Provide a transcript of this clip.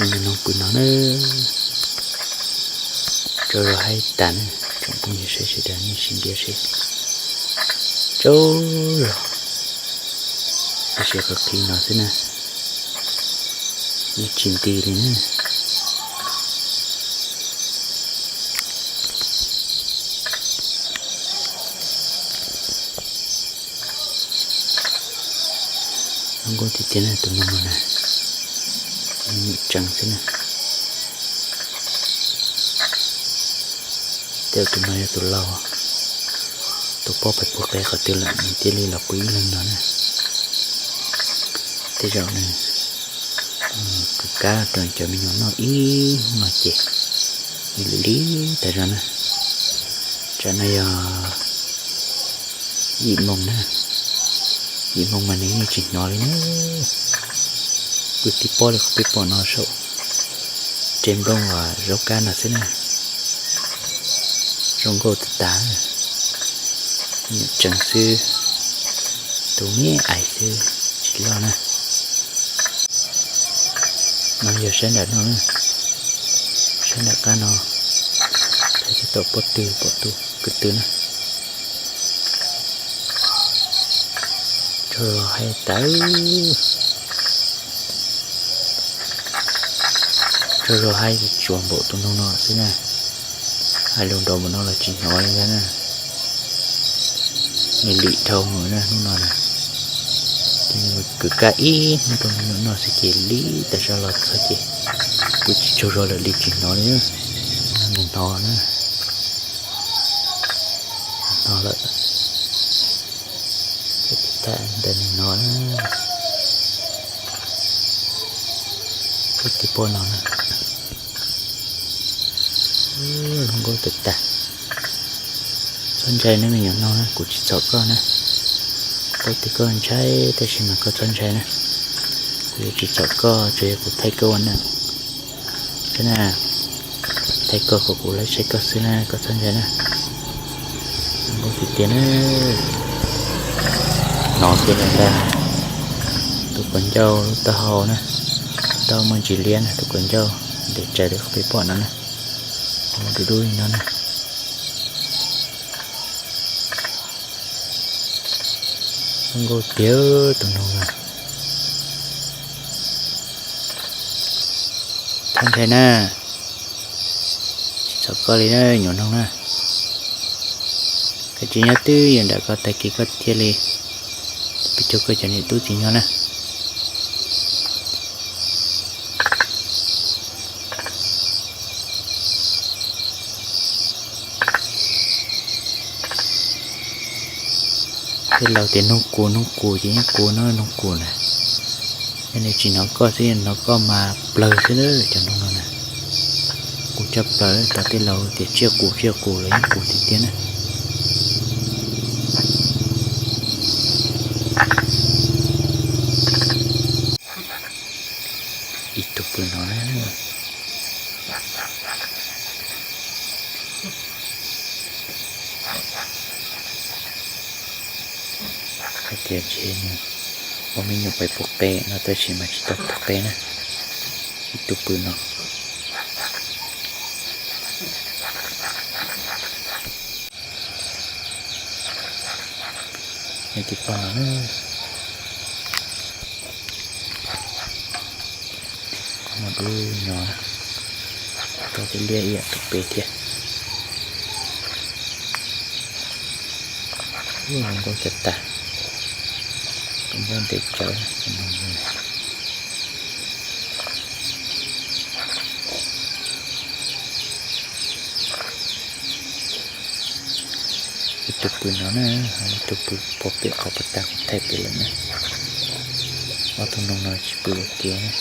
Noog pw no na, tsaug zog haib tas na, tsoom phooj ywg sawv daws nej sim ntiab seb, tsaug zog, tab sis qhov qhib no xwb na, yeej tsis nti li na. Zoo nkauj tiag tiag na tus noog no na, nyuam tsees xwb na. Tej tus no yog tus laus, tus poj pais puag qe qhov twg lawm nws thiaj li los pw ib leeg no na. Tej zaum nws kwv kab rau cov me nyuam noj ib hnub no ces nws li li tas zog na. Tsam no yog yim moos na, yim moos mas nws yeej tsis hnov li na. Kuv tib pob li qhov peb pom no saum tsev nplooj uas zaub kab no xwb na. Zoo nkauj tas tas, nyuam tsees xwb, tus me ais xwb tsis loj na. No yog saib nram no na, saib nram qab no, saib tsis tau pob tw pom tus ko tw na. Tsaug zog haib tas, tsaug zog haib tsuas npaum tus noog no xwb na. Hais lus nrov npaum no los tsis hnov li ntag na. Nws lim dhau mus na hnub no na. Ces nws mus kwv kab ib hnub rau me nyuam noj xwb ces li tas zog los txog ces kuj tsis tsaug zog lawm li tsis hnov li na. Nws hnov na, hnov lawm. Ntawm nws hnov na, ib tib pob no na. Zoo nkauj tas tas. Txhob ntshai na me nyuam noog na, kuv tsis txhom koj na. Paub tias koj ntshai tab sis mas koj txhob ntshai na. Kuv yuav tsis txhom koj, tsuas yog kuv thaij koj ua na. Thaij koj kom kuv laib saib koj xwb na, koj txhob ntshai na. Zoo nkauj tiag tiag na. Hnov kiag lawm ntag. Tus kaus ncauj lub taub hau na, taub hau muaj ntsis liab na, tus kaus ncauj ntev tsawv li qhov peb pom no na. Ua dub dub li no na. Zoo nkauj tiag tus noog na. Txhob ntshai na, tsis txhom koj li na nyuam noog na. Koj tsis nyob twb yuav nram koj tag kis koj thiaj li pib cuag koj cov niam tub txiv nyuag na. Tej laus tias noog kus noog kus ces yeej kus no noog kus na. Yog nws tsis hnov koj xwb, yog hnov koj mas plawg xwb na cov noog no na. Kus tshaj plaws, tau tej laus tias tsiaj kus tsiaj kus los yeej kus tiag tiag na. Ib tug pw no na. Hais tias ntshe nws ua me nyuam pais puag qe no tab sis mas tsis tau puag qe na. Ib tug pw no. Ib tib poj no na. Qhov muag dub nyo, tau tej liaj ib yam tus pem thiab. Zoo nkauj tas tas, tus ncauj ntev tsawv. Ib tug pw no na, ib tug pw puag pem qhov puag ta kuv thaij pem lawm na. Ob tug noog no tsis pw ua ke na.